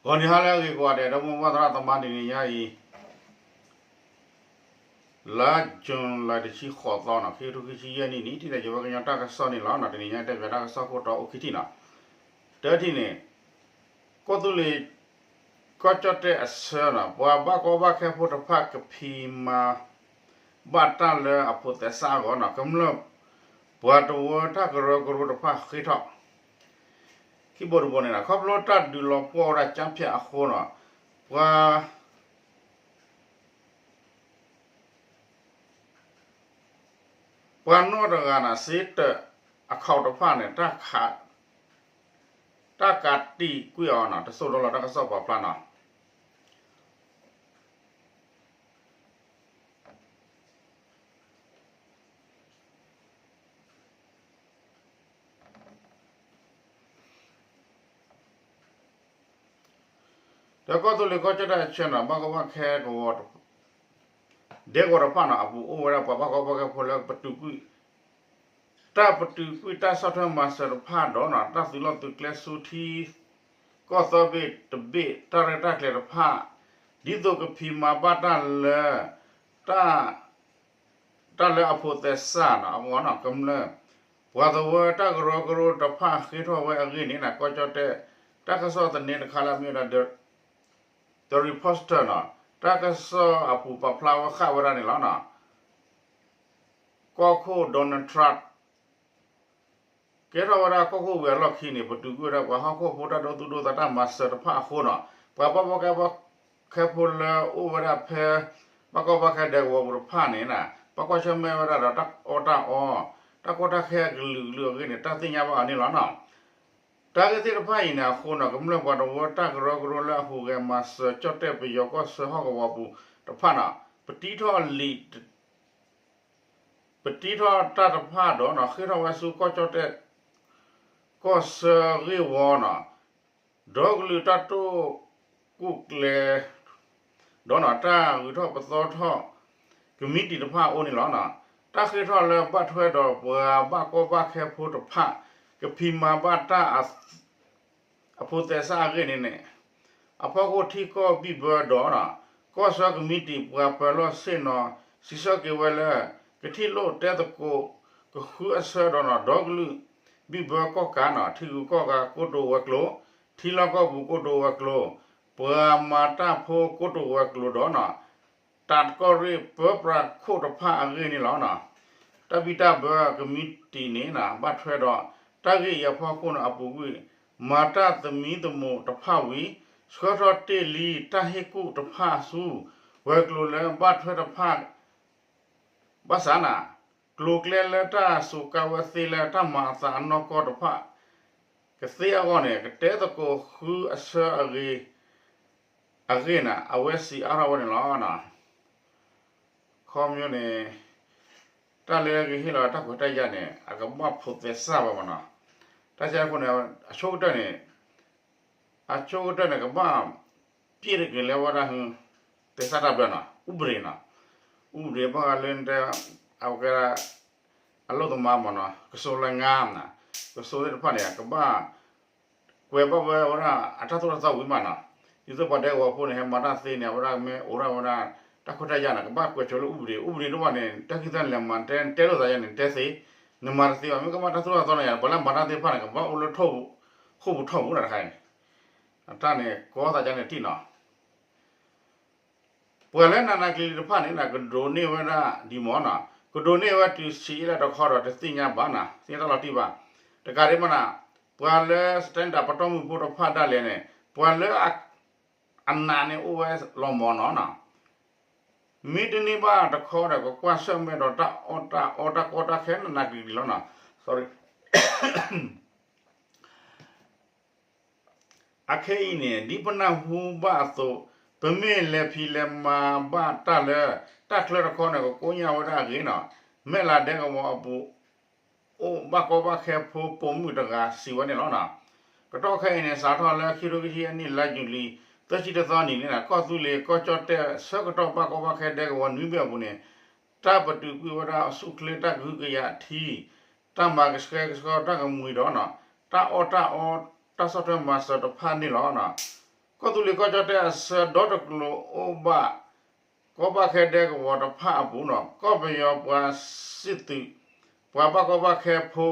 ဂီၤနံၤဟါလၢအဂ့ၤကိးဂၤဒဲး ဒီပုၢ်ဝဲၢ်သရၣ်သမါ တနံၤညါအံၤ လါ June လါတဆံဃိးသီနီၤ ခံကထိခံဆံယဲၢ်နံၣ်န့ၣ် ထံၣ်န့ၢ်က့ၤဝဲကညီတၢ်ကစီၣ်န့ၣ်လီၤ. တနံၤညါတဲပၠးတၢ်ကစီၣ်ခိၣ်တီအိၣ်ခံထံၣ်နီၤ. တထံၣ်န့ၣ် ကီၢ်သူလ့ၤ ကီၢ်ကၠီၣ်တဲၣ်အဆၢနီၤ ပှၤဘၣ်ကီဘၣ်ခဲဖိတဖၣ်ကဖံးမၤ ဘၣ်တၢ်လၢအဖိးသဲစးအဂီၢ်နီၤ ကမျၢၢ်ပှၤတဝၢတၢ်ကရၢကရိတဖၣ်ဃ့ထီၣ် ခံဘိတဘိန့ၣ်နီၤ ခီဖျိတၢ်ဒုးလီၤပှီၢ်ဝဲဒၣ်ကၠါဖၠးအဃိနီၤ ပှၤ ပှၤနီၢ်တဂၤန့ၣ် စ့တၢးအခီၣ်တဖၣ်န့ၣ် တၢ်ကးတံာ်ကွံာ်အီၤနီၤ တစိၢ်ဒီလီၤတၢ်ကစီၣ်ပာ်ဖျါနီၤ. ဒီးကီၢ်သူလ့ၤကီၢ်ကၠီၣ်တဲၣ်အဆၢနီၤ ဘၣ်ကီဘၣ်ခဲကဝီၤ ဒဲကဝီၤတဖၣ်နီၤ အပူၤအိၣ်ဝဲဒၣ်ပှၤဘၣ်ကီဘၣ်ခဲဖိလၢပတုာ်ကွံာ် တၢ်ပတုာ်ကွံာ်တၢ်ဆီၣ်ထွဲမၤစၢၤတဖၣ်ဒီးနီၤ တၢ်သုးလီၢ်သုးကျဲဆူထံ ကီၢ်သၢဘ့ၣ်တဘ့ၣ် တၢ်ရဲၣ်တၢ်ကျဲၤတဖၣ် ဒ်သိးကဖံးမၤဘၣ်တၢ်လၢ တၢ် တၢ်လၢအဖိးသဲစးနီၤ အဂီၢ်နီၤ ကမျၢၢ် ပှၤသဝီတၢ်ကရၢကရိတဖၣ်ဃ့ထီၣ်ဝဲအဂ့ၢ်န့ၣ်နီၤ ကီၢ်ကၠီၣ်တဲၣ် တၢ်ကစီၣ်သန့တခါလၢအမ့ၢ်ဝဲဒၣ် The Reporter နီၤ တၢ်ကစီၣ်အပူၤပာ်ဖျါဝဲဃာ်ဝဲဒၣ်န့ၣ်လီၤနီၤ. ကီၢ်ခိၣ် Donald Trump ကဲထီၣ်ဝဲဒၣ်ကီၢ်ခိၣ်ဝံၤအလီၢ်ခံန့ၣ် ပတုာ်ကွံာ်ဝဲဒၣ်ပှၤဟီၣ်ခိၣ်ဖိတၢ်ဒိသူၣ်ဒိသးတၢ်မၤစၢၤတဖၣ်အဃိနီၤ ပှၤဘၣ်ကီဘၣ်ခဲဖိလၢအိၣ်ဝဲဒၣ်ဖဲ ဘၣ်ကီဘၣ်ခဲဒဲကဝီၤပူၤတဖၣ်န့ၣ် ဘၣ်ကွၢ်ဆၢၣ်မဲာ်ဝဲဒၣ်ဒီးတၢ်အီၣ်တၢ်အီ တၢ်ကီတၢ်ခဲအကလုာ်ကလုာ်အဂ့ၢ်န့ၣ် တၢ်သ့ၣ်ညါဘၣ်အီၤန့ၣ်လီၤနီၤ. တၢ်ဂ့ၢ်သ့ၣ်တဖၣ်အံၤန့ၣ်အဃိနီၤ ကမျၢၢ်ပှၤတဝၢတၢ်ကရၢကရိလၢအဟူးဂဲၤမၤစၢၤကၠီၣ်တဲၣ်ပယီၤကီၢ်ဆၢဟီၣ်ကဝီၤပူၤတဖၣ်နီၤ ပတံထီၣ်လံာ် ပတံထီၣ်တၢ်တဖၣ်ဒီးနီၤ ဃ့ထီၣ်ဝဲဆူကီၢ်ကၠီၣ်တဲၣ် ကီၢ်ဆၢဂ့ၢ်ဝီနီၤ ဒီကလုာ်တၢ်တိာ်ကူၣ်ကျဲၤ ဒီးနီၤ တၢ်ဂုၤထီၣ်ပသီထီၣ် ကမံးတံာ်တဖၣ်အအိၣ်န့ၣ်လီၤ. တၢ်ဃ့ထီၣ်လၢဘၣ်ထွဲဒီးပှၤဘၣ်ကီဘၣ်ခဲဖိတဖၣ် ကဖံးမၤဘၣ်တၢ် အဖိးသဲစးအဂ့ၢ်န့ၣ်န့ၣ် အဖီခိၣ်ထံကီၢ်ဘံၣ်ဘၢဒီး ကီၢ်ဆၢကမံးတံာ်ပှၤပၢၤလီၢ်ဆ့ၣ်နီၤ စံးဆၢက့ၤဝဲလၢ ကထံၣ်လိာ်တဲသကိး ကဃုအဆၢဒီးနီၤ ဒီကလုာ်ဘံၣ်ဘၢကီၢ်ကးနီၤ ထံဂုၤကီၢ်ဂၤကိတိာ်ဝဲၤကျိၤ ထံလီၢ်ကီၢ်ပူၤကိတိာ်ဝဲၤကျိၤ ပှၤမၤတၢ်ဖိကိတိာ်ဝဲၤကျိၤဒီးနီၤ တၢ်တကီၢ်ရ့ၣ်ပၢပြးခိၣ်တဖၣ်အဂ့ၢ်န့ၣ်လီၤ. တၢ်ဘံၣ်တၢ်ဘၢကမံးတံာ်န့ၣ် ဘၣ်ထွဲဒီး တၢ်ဂ့ၢ်အံၤအဖီခိၣ်န့ၣ် အပူၤကွံာ် မၤတၢ်သမံသမိးတဖၣ်ဝံၤ ဆှၢထီၣ်တ့ၢ်လံတၢ်ဟ့ၣ်ကူၣ်တဖၣ်ဆူ ဝဲၤကျိၤလၢဘၣ်ထွဲတဖၣ် ဘၣ်ဆၣ်န့ၣ် ကျိၤကျဲလၢတၢ်စူးကါဝဲသ့လၢတၢ်မၤအသးအနီၢ်ကီၢ်တဖၣ် ကသ့အဂီၢ်န့ၣ် ကတဲသကိးဃုအဆၢအဂ့ၢ် အဂ့ၢ်န့ၣ် အဝဲစံးအါထီၣ်ဝဲန့ၣ်လီၤ. ခီပညီန့ၣ် တၢ်လၢကဟ့ၣ်လီၤတၢ်ခွဲးတၢ်ယာ်န့ၣ် အကဘၣ်ဖိးသဲစးဘၣ်မနီၤ. တၢ်ဆၢအဃိန့ၣ် အဆိကတၢၢ်န့ၣ် အဆိကတၢၢ်န့ၣ် ကဘၣ် ပြည့်တက့ၤလၢဝဲဒၣ် သဲစးတၢ်ဘျၢနီၤ ဥပဒေနီၤ ဥပဒေဘၣ်ဃးလၢ အဝဲ အလုပ်သမားမနီၤ ကစိလၢငါမနီၤ ကစိသ့ၣ်တဖၣ်န့ၣ် ကဘၣ် ကွဲးဘၣ်ဝဲဝဲဒၣ်အတၢ်သိၣ်တၢ်သီဝံၤမးနီၤ ဒ်သိးပှၤဒဲကဝီၤဖိန့ၣ် ဟဲမၤတၢ်သ့န့ၣ် အဝဲဒၣ်မ့ၢ်အိၣ်ဒၣ်ဝဲဒၣ် တၢ်ခွဲးတၢ်ယာ်န့ၣ် ကဘၣ်ကွဲးဆိလၢဥပဒေ ဥပဒေတဖၣ်န့ၣ် တၢ်ခံသၢန့ၣ်လဲၤမၤတဲတဲလိာ်သးယါန့ၣ် တဲသ့ နမၤတသ့ဘၣ် မ့ၢ်ကမၣ်တၢ်သိၣ်တၢ်သီန့ၣ် ပှၤလၢမၤတၢ်သ့ၣ်တဖၣ်န့ၣ် ကဘၣ်အိၣ်လၢ ဃိာ်ပူၤထီၣ်ပူၤန့ၣ်တခါအံၤ အတၢ်န့ၣ် ကီသးကါန့ၣ်တံၢ်နီၤ ပှၤလၢနးနးကျံၤကျံၤတဖၣ်န့ၣ် ကဒိးန့ၢ်ဝဲဒၣ်ဒံးမီၢ်နီၤ ကဒိးန့ၢ်ဝဲတုၤဆံးအ့လၢတခီဒီး တသ့ၣ်ညါဘၣ်နီၤ သ့ၣ်ညါတၢ်လီၤတံၢ်ဘၣ် တကးဒံးမးနီၤ ပှၤလၢ standard ပတီၢ်မုၢ်ဖိတဖၣ်ဒၣ်လဲာ်န့ၣ် ပှၤလၢ အနးန့ၣ်အိၣ်ဝဲလီၤမီၢ်နီၤ မ့တမ့ၢ်ဘၣ်တခီဒီး ကကွၢ်ဆၢၣ်မဲာ်ဒီးတၢ်အီၣ်တၢ်အီတၢ်ကီတၢ်ခဲနးနးကျံၤကျံၤလီၤနီၤ sorry အခဲအံၤန့ၣ် ဒ်ပနၢ်ဟူဘၣ်အသိး ပမ့ၢ်လဲၤဖံးလဲၤမၤဘၣ်တၢ်လၢ တၢ်ချၢတခီန့ၣ် ကကိညၢ်ဝဲဒၣ်အဂ့ၢ်နီၤ မဲၢ်လးဒဲကဝီၤအပူၤ အိၣ်ဘၣ်ကီဘၣ်ခဲဖိပိာ်မုၣ်တဂၤစံးဝဲန့ၣ်လီၤ. ကတီၢ်ခဲအံၤန့ၣ် စးထီၣ်လၢခံကထိခံဆံအနံၣ် လါယူၤလံ သၢဆံတသီနံၤန့ၣ် ကီၢ်သူလ့ၤကီၢ်ကၠီၣ်တဲၣ် ဆၢကတီၢ်ဘၣ်ကီဘၣ်ခဲဒဲကဝီၤနွံဘ့ၣ်အပူၤန့ၣ် တၢ်ပတုာ်ကွံာ်ဝဲဒၣ်ဆူၣ်ချ့တၢ်ကဟုကယာ်ထံ တၢ်မၤကဆှဲကဆှီတၢ်ကမှံၤဒီး တၢ်အီၣ်တၢ်အီ တၢ်ဆီၣ်ထွဲမၤစၢၤတဖၣ်န့ၣ်လီၤ. ကီၢ်သူလ့ၤကီၢ်ကၠီၣ်တဲၣ်အဆၢဒီတကျိၤအိၣ်ဘၣ် ကီၢ်ဘၣ်ခဲဒဲကဝီၤတဖၣ်အပူၤနီၤ ကီၢ်ပယီၤပှၤစံၣ်သုး ပှၤဘၣ်ကီဘၣ်ခဲဖိ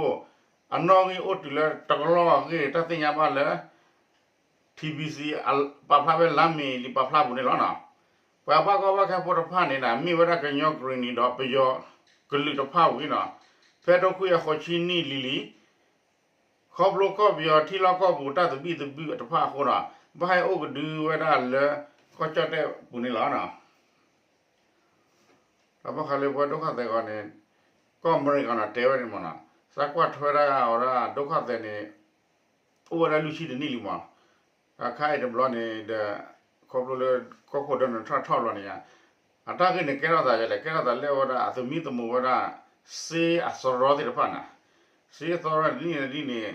အနီၣ်ဂံၢ်အိၣ်တုၤလၢတကလီၢ်အဂ့ၢ် တၢ်သ့ၣ်ညါဘၣ်လၢ ထံဘံစံ ပာ်ဖျါဖဲလါမ့ၤလံာ်ပာ်ဖျါပူၤန့ၣ်လီၤနီၤ. ပှၤဘၣ်ကီဘၣ်ခဲဖိတဖၣ်န့ၣ် မ့ၢ်ဝဲဒၣ်ကညီကရ့ၣ်နံၤဒီးပယီၤကလုာ်တဖၣ်ဝံၤနီၤ ဖဲထိခွံအဃိးဆံနံၣ်လံၤလံၤ ခီဖျိကီၢ်ပယီၤထံလီၢ်ကီၢ်ပူၤတၢ်သဘံၣ်သဘုၣ်တဖၣ်အဃိဒီး ဘၣ်ဟဲအိၣ်ကဒုဝဲဒၣ်လၢ ကီၢ်ကၠီၣ်တဲၣ်ပူၤန့ၣ်လီၤ. ဒီးဘၣ်ဃးလၢပဝဲဒိၣ်ခီၣ်သဲးဂီၤန့ၣ် ကီၢ်အမဲရကၤန့ၣ်တဲဝဲန့ၣ်မ့ၢ်နီၤ သးကွၢ်ထွဲဒၣ်အဝဲဒၣ်ဒိၣ်ခီၣ်သဲးန့ၣ် အိၣ်ဝဲဒၣ်လွံၢ်ဆံတနံၣ်လံမ့ၢ် အခါအံၤတဘျီန့ၣ်ဒီး ခီဖျိလၢကီၢ်ခိၣ်ဒီးနထၢၣ်ထီၣ်ဘျီန့ၣ် အတၢ်ဂ့ၢ်န့ၣ်ကဲထီၣ်သးလဲၣ် ကဲထီၣ်သးလၢအဝဲဒၣ်အသမံသမိးဝဲဒၣ် စ့အသရီသ့ၣ်တဖၣ်န့ၣ် စ့အသရီဒ်န့ၣ်ဒ်န့ၣ်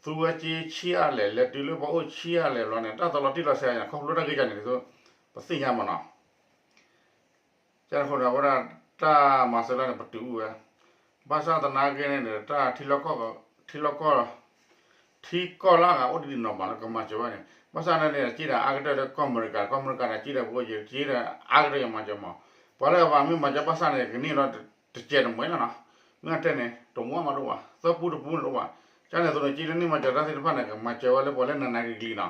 သူဝဲက့ဆံးအါလဲၣ် လဲၤတုၤလၢပှၤအိၣ်ဆံးအါလဲၣ်ဘျီန့ၣ် တၢ်သရီတံၢ်လီၤဆဲးန့ၣ် ခီဖျိတၢ်ဂ့ၢ်ကန့ၣ် ပသ့ၣ်ညါမ့ၢ်နီၤ ကန့ၣ်အဃိန့ၣ် အဝဲဒၣ်တၢ်မၤစၢၤလၢန့ၣ် ပတုာ်အူဝဲ ဘၣ်ဆၣ်သနာ်က့န့ၣ် တၢ်ထံလီၢ်ကီၢ် ထံလီၢ်ကီၢ် ထံကီၢ်လၢအဂၤအိၣ်ဒံးဒံးနီၤမးလၢကမၤစၢၤဝဲန့ၣ် ဘၣ်ဆၣ်န့ၣ် က့ၤဒၣ်အါကတၢၢ်လၢကီၢ်အမဲရကၤ ကီၢ်အမဲရကၤန့ၣ် က့ၤဒၣ်ပှၤက့ၤ က့ၤဒၣ်အါကတၢၢ်ယမၤစၢၤမး ပှၤလၢအဘၣ်မ့ၢ်မၤစၢၤဘၣ်ဆၣ်န့ၣ် ကန့ၢ်ဒီးတစဲးတမှဲလီၤနီၤ မ့ၢ်အတဲန့ၣ် တမူအါမးတအိၣ်ဘၣ် သၢပူတပူန့ၣ်တအိၣ်ဘၣ် ကန့ၣ်အသိးန့ၣ် က့ၤလၢန့ၢ်မၤစၢၤတၢ်သ့ၣ်တဖၣ်န့ၣ် ကမၤစၢၤဝဲလၢပှၤလၢနးနးကလံၤကလံၤနီၤ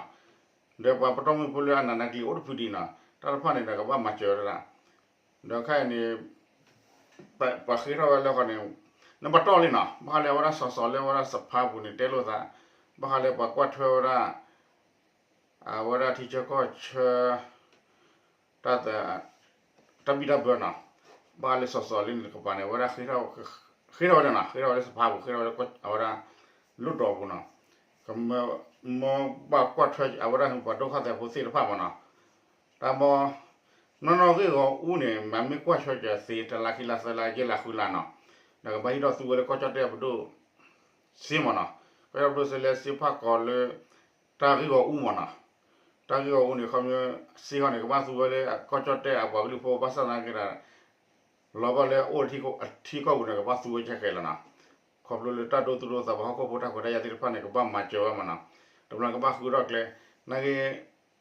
ဒီးပှၤပတီၢ်မုၢ်ဖိလၢအနးနးကလံၤအိၣ်တဖုဒံးနီၤ တၢ်တဖၣ်န့ၣ်ဒီးကဘၣ်မၤစၢၤဝဲဒၣ် ဒီးခဲအံၤန့ၣ် ပှၤဃ့ထီၣ်ဝဲလၢဃီန့ၣ် နဘၣ်တီၢ်လံနီၤ ဘၣ်ဃးလၢအဝဲဒၣ်စီၤစီၤလၢအဝဲဒၣ်စဖါပူၤန့ၣ် တဲလိာ်သး ဘၣ်ဃးလၢပှၤကွၢ်ထွဲဝဲဒၣ် အဝဲဒၣ်ထံဆၢကီၢ်ဆၢ တၢ် တၢ်ဘံၣ်တၢ်ဘၢနီၤ ဘၣ်ဃးလၢစီၤစီၤလံန့ၣ်တကပၤန့ၣ် အဝဲဒၣ် ဃ့ထီၣ်ဝဲဒၣ်နီၤ ဃ့ထီၣ်ဝဲလၢစဖါပူၤ ဃ့ထီၣ်ဝဲလၢအဝဲဒၣ် လိၣ်တီၤပူၤနီၤ ကမၢဘၣ်ကွၢ်ထွဲ အဝဲဒၣ်ပှၤဒိၣ်ခီၣ်သဲးဖိသ့ၣ်တဖၣ်မးနီၤ တၢ်မီ နီၢ်နီၢ်ဂ့ၢ်ဂီၤအူန့ၣ် မ့မ့ၢ်ကွၢ်ဆၢကၢၤသ့ တလါခံလါသၢလါယဲၢ်လါဃုလါနီၤ ဒီးကဘၣ်ဟံးထီၣ်သူဝဲလၢကီၢ်ကၠီၣ်တဲၣ်အပဒိၣ် စ့မးနီၤ ကီၢ်ကၠီၣ်တဲၣ်အပဒိၣ်စ့လၢစ့ဖးကီးလၢ တၢ်ဂ့ၢ်ဂီၤအူမးနီၤ တၢ်ဂ့ၢ်ဂီၤအူန့ၣ် ခီဖျိစ့ဟီန့ၣ် ကဘၣ်သူဝဲလၢကီၢ်ကၠီၣ်တဲၣ်အပှၤကလုာ်ဖိ ဘၣ်ဆၣ်သနာ်က့ဒီး လီၤဘၣ်လၢအအိၣ်ထံကီၢ်ပူၤန့ၣ် ကဘၣ်သူဝဲကဲဃဲလီၤနီၤ ခီဖျိလၢတၢ်ဒိသူၣ်ဒိသး ပှၤဟီၣ်ခိၣ်ဖိတၢ်ခွဲးတၢ်ယာ်သ့ၣ်တဖၣ်န့ၣ် ကဘၣ်မၤစၢၤဝဲမးနီၤ တဘျီကဘၣ်ဃုထီၣ်ကျဲ နာ်က့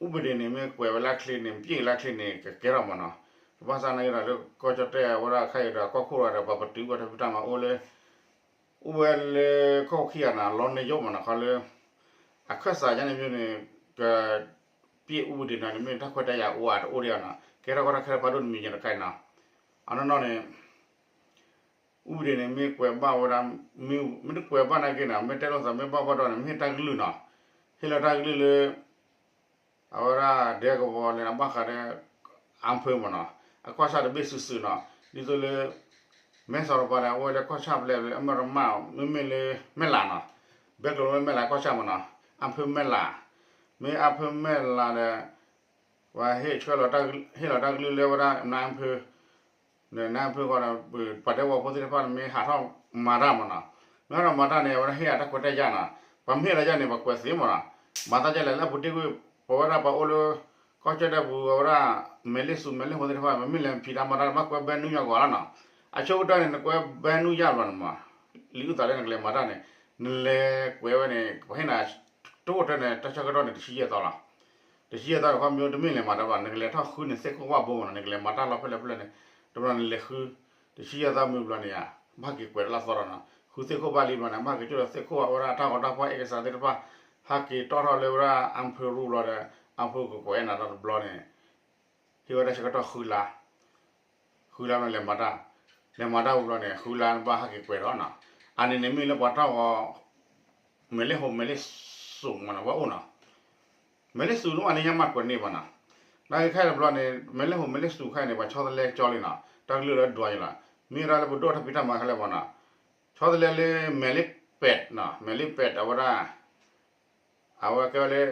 ဥပဒေန့ၣ် မ့ၢ်ကွဲးဝဲလၢချ့န့ၣ် မ့ၢ်ပျ့ၢ်လၢချ့န့ၣ် ကကဲထီၣ်မးနီၤ ဘၣ်ဆၣ်နာ်က့ဒီးလၢကီၢ်ကၠီၣ်တဲၣ်အဝဲဒၣ်ခဲအံၤဒီးကီၢ်ခိၣ်ဒီးပှၤပတုာ်ဝဲတၢ်ဖံးတၢ်မၤအိၣ်လၢ အိၣ်ဝဲလၢကီၢ်ခံဂၤန့ၣ် လီၤနယိမးနီၤ ခီလၢ အခၢၣ်စးယါန့ၣ်မ့ၢ်န့ၣ် က ပျ့ၢ်ဥပဒေန့ၣ် မ့ၢ်တၢ်ခွဲးတၢ်ယာ်အိၣ်အတအိၣ်ဒံးအီၤနီၤ ကဲထီၣ်ကီၢ်တၢ်ခဲဖးဒိၣ်တမံၤညါတခါအံၤနီၤ အနီၢ်နီၢ်န့ၣ် ဥပဒေန့ၣ် မ့ၢ်ကွဲးဘၣ်ဝဲဒၣ် မ့ၢ်တကွဲးဘၣ်နာ်က့န့ၣ် မ့ၢ်တဲလိာ်သးမ့ၢ်ဘၣ်ဘၣ်ဒီးန့ၣ် မ့ၢ်ဟ့ၣ်တၢ်ကလုၢ်နီၤ ဟ့ၣ်လီၤတၢ်ကလုၢ်လၢ အဝဲဒၣ်ဒဲကဝီၤလၢအဘၣ်ဃးဒီး အၣ်ဖၢမးနီၤ အကီၢ်ဆၣ်တဘ့ၣ်စုာ်စုာ်နီၤ ဒ်သိးလၢ မဲၢ်ဆီးတပၤဒီး အဝဲလၢကီၢ်ဆၣ်ဖဲလဲၣ် အမ့ၢ်ရမၢ် မ့မ့ၢ်လၢမဲၢ်လးနီၤ ဘဲကျိၤလၢမဲၢ်လးကီၢ်ဆၣ်မးနီၤ အၣ်ဖၢမဲၢ်လး မ့ၢ်အၣ်ဖၢမဲၢ်လးဒီး ပှၤဟ့ၣ်ဆှၢလီၤ ဟ့ၣ်လီၤတၢ်ကလုၢ်လၢဝဲဒၣ် နအၣ်ဖၢ နအၣ်ဖၢဃီဒီး ပှၤဒဲကဝီၤဖိသ့ၣ်တဖၣ်န့ၣ် မ့ၢ်ဟးထီၣ်မၤတၢ်မးနီၤ မ့ၢ်ဟးထီၣ်မၤတၢ်န့ၣ် အဝဲဒၣ်ဟ့ၣ်အတၢ်ခွဲးတၢ်ယာ်နီၤ ပှၤမ့ၢ်ဟ့ၣ်လီၤယါန့ၣ် ပှၤကွဲးသ့မးနီၤ မၤသးဒ်လဲၣ်လၢအပူၤတ့ၢ်ကွံာ် ပဝဲဒၣ်ပှၤအိၣ်လၢ ကီၢ်ကၠီၣ်တဲၣ်ပူၤ အဝဲဒၣ် မဲာ်လ့ၣ်စူၤမဲာ်လ့ၣ်ဟိသ့ၣ်တဖၣ် ပမ့ၢ်လဲၤဖံးတၢ်မၤတၢ် ဘၣ်ကွဲးဘဲနူၢ်ယါဂီၤလီၤနီၤ အဆိကတၢၢ်န့ၣ် နကွဲးဘဲနူၢ်ယါဘျီန့ၣ်မး လံာ်အုၣ်သးလၢနကလဲၤမၤတၢ်န့ၣ် နလဲၤကွဲးဝဲန့ၣ် ပှၤဟ့ၣ်နၤ တအိၣ်တၢ်န့ၣ် တၢ်ဆၢကတီၢ်န့ၣ် တဆံယဲၢ်သီလီၤ တဆံယဲၢ်သီန့ၣ် ခီဖျိတမ့ၢ်လဲၤမၤတၢ်ဘၣ် နကလဲၤထီၣ်ဃုန့ၣ် သ့ၣ်ခိၣ်ဝၣ်ဘိမးနီၤ နကလဲၤမၤတၢ်လီၤဖဲလဲၣ်ဖဲလဲၣ်န့ၣ် တဘျီန့ၣ်လဲၤဃု တဆံယဲၢ်သီမုၢ်ဘျီန့ၣ်ဧါ ဘၣ်က့ၤကွဲးတလၢသီလီၤနီၤ ဃုသ့ၣ်ခိၣ်ဘၣ်လံဘျီန့ၣ် ဘၣ်က့ၤကၠိၣ်ဒီးသ့ၣ်ခိၣ်အဝဲဒၣ်တၢ်ဂီၤတၢ်ဖီၣ် အဲကစၢ်သ့ၣ်တဖၣ် ဟးက့ၤတီၣ်ထီၣ်လၢဝဲဒၣ် အၣ်ဖၢရူလီၤဒီး အၣ်ဖၢကကွဲးနၤတဘျီန့ၣ် ဟ့ၣ်ဝဲဒၣ်ဆၢကတီၢ်ဃုလါ ဃုလါန့ၣ်လဲၤမၤတၢ် လဲၤမၤတၢ်ဝံၤဘျီန့ၣ် ဃုလါနဘၣ်ဟးက့ၤကွဲးဒီးနီၤ အန့ၣ်န့ၣ်မ့ၢ်လၢပှၤတၢ်ဂီၤ မဲာ်လ့ၣ်ဟိမဲာ်လ့ၣ်စူၤမးနီၤ ဝဲအိၣ်နီၤ မဲာ်လ့ၣ်စူၤန့ၣ်မးန့ၣ်ညါမးကွဲးန့ၢ်ဘၣ်နီၤ နာ်က့ခဲအံၤတဘျီန့ၣ် မဲာ်လ့ၣ်ဟိမဲာ်လ့ၣ်စူၤခဲအံၤန့ၣ် ပှၤဆီတလဲကၠီလံနီၤ တၢ်ကလုၢ်လၢဒွးယလီၤ မ့ၢ်ဝဲဒၣ်လၢပဒိၣ်တၢ်ဖံးတၢ်မၤခဲလၢာ်မးနီၤ ဆီတလဲလၢမဲာ်လ့ၣ်ပဲးနီၤ မဲာ်လ့ၣ်ပဲးအဝဲဒၣ် အဝဲကဲဝဲလၢ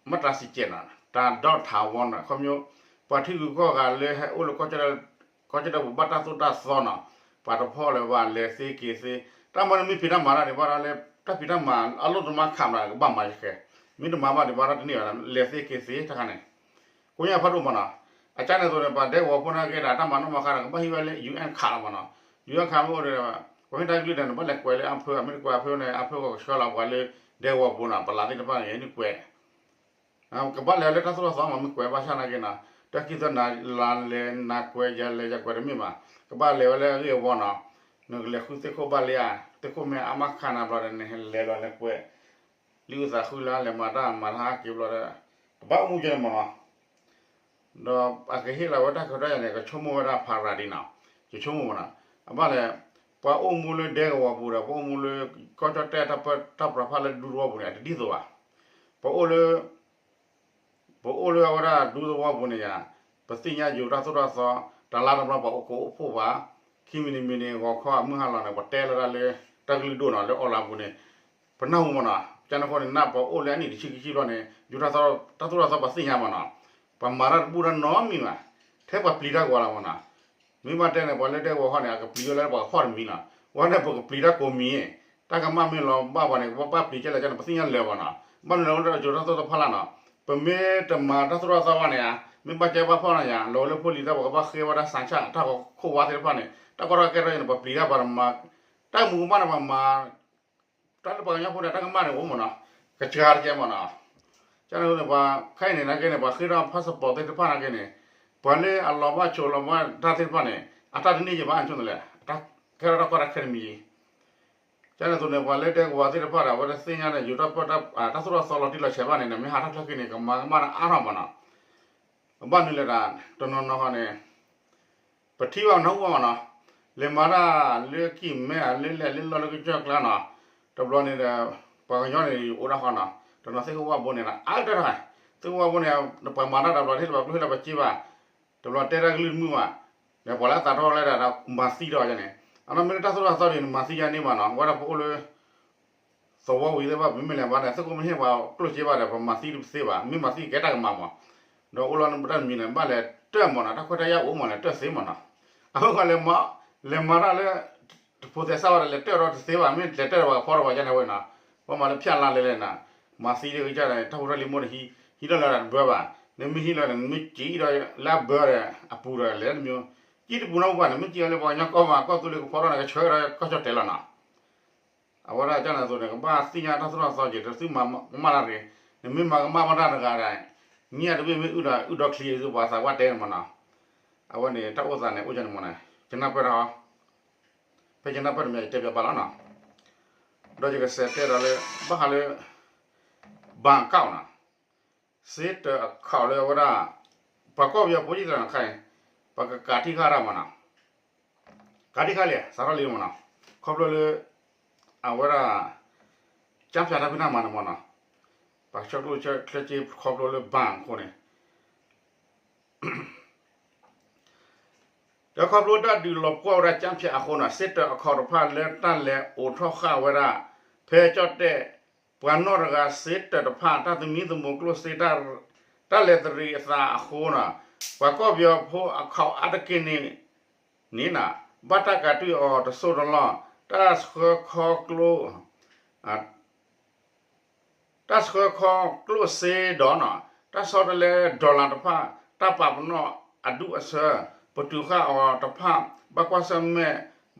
မတၤစံးကဲးနီၤ တၢ်ဒီးထးဝီနီၤ ခီဖျိ ပှၤထံဂုၤကီၢ်ဂၤလၢဟဲအိၣ်လၢ ကီၢ်ကၠီၣ်တဲၣ်ပူၤဘၣ်တၢ်သိၣ်တၢ်သီနီၤ ပှၤတဖီၣ်လၢၤဘၣ်လဲၤသ့က့ၤသ့ တၢ်မၤန့ၣ်မ့ၢ်ဖံးတၢ်မၤတၢ်န့ၣ် ဘၣ်ဒၣ်လၢ တၢ်ဖံးတၢ်မၤအလိၣ်တမါခးမးကဘၣ်မၤယခဲ မ့ၢ်တမၤဘၣ်ဒံးဘၣ်ဒၣ်တန့ၢ်ဘၣ် လဲၤသ့က့ၤသ့တခါန့ၣ် ကိညၢ်ဖးဒိၣ်မးနီၤ အကၢ်န့ၣ်အသိးန့ၣ် ပှၤဒဲကဝီၤဖိနာ်က့ဒီး တၢ်မၤနီၣ်မၤဃါဒီး ကဘၣ်ဟံးဝဲလၢ ယူၣ်အၣ်ခးလီၤမးနီၤ ယူၣ်အၣ်ခးမ့ၢ်အိၣ်ဒီး ပှၤဟ့ၣ်တၢ်ကလုၢ်ဒီး နဘၣ်လဲၤကွဲးလၢအၣ်ဖၢ အမ့ၢ်တကွဲးအၣ်ဖၢန့ၣ် အၣ်ဖၢကဆှၢလီၤပှၤလၢ ဒဲကဝီၤပူၤနီၤ ပလးသ့ၣ်တဖၣ်န့ၣ် ဟဲနုာ်ကွဲး ကဘၣ်လဲၤဝဲလၢတၢ်သိၣ်တၢ်သီမး မ့ၢ်ကွဲးဘၣ်ဆၣ်နာ်က့နီၤ, တၢ်ခံသနာ်လါလဲၤနၤကွဲးယၤလဲၤယၤကွဲးတမ့ၢ်ဘၣ်, ကဘၣ်လဲၤဝဲလၢအဂ့ၢ်အဝီနီၤ, နကလဲၤဃုသ့ၣ်ခိၣ်ဘၣ်လံဧါ, သ့ၣ်ခိၣ်မ့ၢ်အါမးခါနၤဘျီဒီး နလဲၤလီၤလဲၤကွဲး လံာ်အုၣ်သးဃုလၢလဲၤမၤတၢ်မၤတၢ်ဟးက့ၤဘျီဒီး ကဘၣ်အိၣ်မူကဲန့ၣ်မးနီၤ, ဒီးအကဟ့ၣ်လီၤဝဲတၢ်ခွဲးတၢ်ယာ်န့ၣ် ကဆိကမိၣ်ဝဲဒၣ်ဖးရၤဒံနီၤ, ယဆိကမိၣ်မးနီၤ, အဘၣ်လဲၣ်, ပှၤအိၣ်မူလၢဒဲကဝီၤပူၤဒီး ပှၤအိၣ်မူလၢ ကီၢ်ကၠီၣ်တဲၣ်တၢ်ပၢတၢ်ပြးဖးလၢဒူသဝီပူၤန့ၣ် အတဒ်သိးဘၣ်, ပှၤအိၣ်လၢ ပအိၣ်လၢအဝဲဒၣ်ဒူသဝီပူၤန့ၣ်ယါ, ပသ့ၣ်ညါယိၤတၢ်သိၣ်တၢ်သီ, တလါတဘျီပှၤအိၣ်ကိးအိၣ်ဖှိၣ်ဘၣ်, ခံမံၤတမံၤန့ၣ် ဂီၤခီအမုၢ်ဟါလီၤန့ၣ် ပတဲလီၤတၢ်လၢ တၢ်ကလုၢ်ဒိၣ်နီၤ လၢ online ပူၤန့ၣ်, ပနၢ်ဟူမးနီၤ, ကန့ၣ်အဃိန့ၣ် နၢ်ပှၤအိၣ်လၢအနံၣ်တဆံခံဆံဘျီန့ၣ် ယိၤတၢ်သိၣ်တၢ်သီပှၤသ့ၣ်ညါမးနီၤ, ပှၤမၤတၢ်တဘူၣ်တၢ်နီတမံၤဘၣ်, ထဲပှၤပျံၤတၢ်ကိးလီၤမးနီၤ မ့ၢ်ဘၣ်တဲန့ၣ် ပှၤလၢဒဲကဝီၤခီန့ၣ် အကပျံၤဝဲလၢပှၤကဖီၣ်တမံၤနီၤ, ဝဲန့ၣ်ပကပျံၤတၢ်ကိးမံၤ, တၢ်ကမၣ်မ့ၢ်လီၤဘၣ်ပှၤန့ၣ် ပဘၣ်ပျံၤကဲလဲၣ်ကန့ၣ် ပသ့ၣ်ညါလၢာ်ဘၣ်နီၤ, ဘၣ်မနုၤလၢအိၣ်လၢယိၤတၢ်သိၣ်တၢ်သီဖီလာ်နီၤ, ပမ့ၢ်တမၤတၢ်သိၣ်တၢ်သီဘၣ်န့ၣ်ဧါ, မ့ၢ်ဘၣ်ကဲဘၣ်ဖီၣ်န့ၣ်ယါ လီၤဝဲလၢဖိလံၤတၢ် ပကဘၣ်ဃ့ဝဲဒၣ် စးဆၣ် တၢ်ဂီၤခိၣ်ဝါသ့ၣ်တဖၣ်န့ၣ် တၢ်ကီတၢ်ခဲထီၣ်န့ၣ် ပပျံၤတၢ်ပှၤမၤ, တၢ်မူကမၣ်န့ၣ် ပှၤမၤ တၢ်လၢပှၤကညီဖိန့ၣ် တၢ်ကမၣ်န့ၣ်အိၣ်မးနီၤ, ကစှၤတကဲမးနီၤ, ကန့ၣ်အဃိန့ၣ် ပှၤခဲအံၤန့ၣ် နာ်က့န့ၣ် ပှၤဃ့ထီၣ် passport သ့ၣ်တဖၣ်နာ်က့န့ၣ်, ပှၤလၢအလီၤဘၣ်ဆိးလီၤဘၣ်တၢ်သ့ၣ်တဖၣ်န့ၣ် အတၢ်တန့ၢ်ယံၤဘၣ် ဆိန့ၣ်လဲၣ်, တၢ်ကဲထီၣ်တၢ်ကီတၢ်ခဲတမံၤယံၤ, ကန့ၣ်အသိးန့ၣ် ပှၤလၢဒဲကဝီၤသ့ၣ်တဖၣ်ဒီး အဝဲသ့ၣ်ညါန့ၣ် ယိၤတၢ်ပၢတၢ် တၢ်သိၣ်တၢ်သီလီၤတံၢ်လီၤဆဲးဘၣ်န့ၣ် နမ့ၢ်ဟးထီၣ်ချၢက့ၤန့ၣ် ကမၤကမၣ်တၢ်အါထီၣ်မးနီၤ, ဘၣ်မနုၤလဲၣ်ဒီး တနီၤနီၤဃီန့ၣ် ပထံၣ်ဘၣ်နၢ်ဟူဘၣ်မးနီၤ, လဲၤမၤတၢ်လၢကံၢ်မဲ လၢလဲၣ်လၢလီၢ်လၢကစၢၢ်ကျါနီၤ, တဘျီန့ၣ်ဒီး ပှၤကညီန့ၣ်အိၣ်ဒၣ်ဃီနီၤ, တနီၤသ့ၣ်ခိၣ်ဝၣ်ဘိန့ၣ်ဒီး အါတၢ်တခါ, သ့ၣ်ခိၣ်ဝၣ်ဘိန့ၣ် ပှၤမၤတၢ်ဒီးဘျီ ဟ့ၣ်လီၤပှၤကျိၣ်ဟ့ၣ်လီၤပှၤစ့ဘၣ်, တဘျီတဲတၢ်ကလုၢ်တမုာ်ဘၣ်, ဒီးပှၤလၢအသးထီၣ်လဲၣ်ဒီး မၤသံဒီးန့ၣ်, အနီၢ်မ့ၢ်လၢတၢ်သိၣ်တၢ်သီန့ၣ် နမၤသံယါန့ၢ်ဘၣ်နီၤ, ဝဲဒၣ်ပအိၣ်လၢ သဝီဝံၤသ့ၣ်တဖၣ် ပမ့ၢ်လဲၤမၤဒီး သ့ၣ်ခိၣ်မ့ၢ်ဟ့ၣ်ပှၤကျိၣ်စ့ဘၣ်ဒီး ပမၤသံတသ့ဘၣ်, မ့ၢ်မၤသံကဲတၢ်ကမၣ်မး, ဒီးအိၣ်လီၤတၢ်တမံၤန့ၣ် ဘၣ်လဲၤတၢၢ်မးနီၤ, တၢ်ခွဲးတၢ်ယာ်အိၣ်မးလဲၤတၢၢ်သ့မးနီၤ, အဃိလဲၤမၤတၢ်လၢ တဖိးသဲစးဘၣ်ဒီး လဲၤတၢၢ်ဒီးတသ့ဘၣ်, မ့ၢ်လဲၤတၢၢ်ဒီးပှၤကဖီထီၣ်ပှၤကန့ၣ်ဝဲနီၤ, ပှၤမၤလၢဖၠၣ်လါလဲၤလဲၣ်နီၤ, မၤသံဒ်ကစၢ်န့ၣ် တၢ်ဖိတၢ်လံၤမိၢ်န့ၣ် ဟံးထီၣ်လၢတဘၢဘၣ်, နမ့ၢ်ဟံးလၢန့ၣ် နမ့ၢ်ကံၣ်ဒီးလၢအဘၢဒီး အပူၤဒီးလဲၤတမံၤ, ကံၣ်တပူၤနီတပူၤဘၣ်န့ၣ် မ့ၢ်ကံၣ်အီၤလၢပှၤကညီကီၢ်မး ကီၢ်သူလ့ၤကဖီထီၣ်န့ၣ် ကဆၢဒီးကီၢ်ကၠီၣ်တဲာ်လီၤနီၤ အဝဲဒၣ်ကန့ၣ်အသိးန့ၣ် ကဘၣ်သ့ၣ်ညါတၢ်သိၣ်တၢ်သီက့ၤ တသုမၤကမၣ်တၢ်တဂ့ၤ, နမ့ၢ်မၤကမၣ်ဘၣ်တၢ်တဂၤဒီး မ့ၢ်အတဘ့ၣ်မ့ၢ်အုၣ်ဒီး အုၣ်ဒီချံ ပှၤသးပှၢ်တဲန့ၣ်မးနီၤ, အဝဲန့ၣ် တၢ်အိၣ်သးန့ၣ် အိၣ်ဒ်န့ၣ်မးနီၤ, ယနၢ်ပၢၢ်တၢ်အီၤ, ဖဲယနၢ်ပၢၢ်တမံၤ ယတဲပၠးဘၣ်လီၤနီၤ, ဒီးယကစးတဲဒီးလၢ ဘၣ်ဃးလၢ ဘၣ်ကီၣ်နီၤ စ့တၢးအခီၣ်လၢအဝဲဒၣ် ပှၤကီၢ်ပယီၤဖိယံၤသရၣ်န့ၣ်ခါအံၤ ပကကးထံၣ်ဃာ်တၢ်မးနီၤ, ကးထံၣ်ဃာ်လံ စးထီၣ်လံမးနီၤ, ခီဖျိလၢ အဝဲဒၣ် ကၠၢ်ဖၠးတၢ်ဖံးတၢ်မၤန့ၣ်မးနီၤ, ပှၤဆှၢကျိၣ်ဆှၢကျဲစ့ခီဖျိလၢဘၣ်အဃိန့ၣ် ဒီးခီဖျိတၢ်ဒုးလီၤပှီၢ်ဝဲဒၣ်ကၠၢ်ဖၠးအဃိန့ၣ် စ့တၢးအခီၣ်တဖၣ်လၢတၢ်လဲၤအိးထီၣ်ဃာ်ဝဲဒၣ် ဖဲကၠီၣ်တဲၣ် ပှၤနီၢ်တဂၤစ့တၢးတဖၣ် တၢ်သမံသမိးကျိၣ်စ့ တၢ်လဲၤသရံးအသးအဃိန့ၣ် ပှၤကီၢ်ပယီၤဖိအခီၣ်အါတက့ၢ်န့ၣ် န့ၣ် ဘၣ်တၢ်ကးတွံၢ်အီၤတစိၢ်တလီၢ် တၢ်ဆှၢခီကျိ တၢ်ဆှၢခီကျိၣ်စ့ဒီး တၢ်ဆီတလဲ dollar တဖၣ် တၢ်ပာ်ပနီၣ်အဒူၣ်အဆၢ ပတုာ်ဃာ်အီၤတဖၣ် ဘၣ်ကွၢ်ဆၢၣ်မဲာ်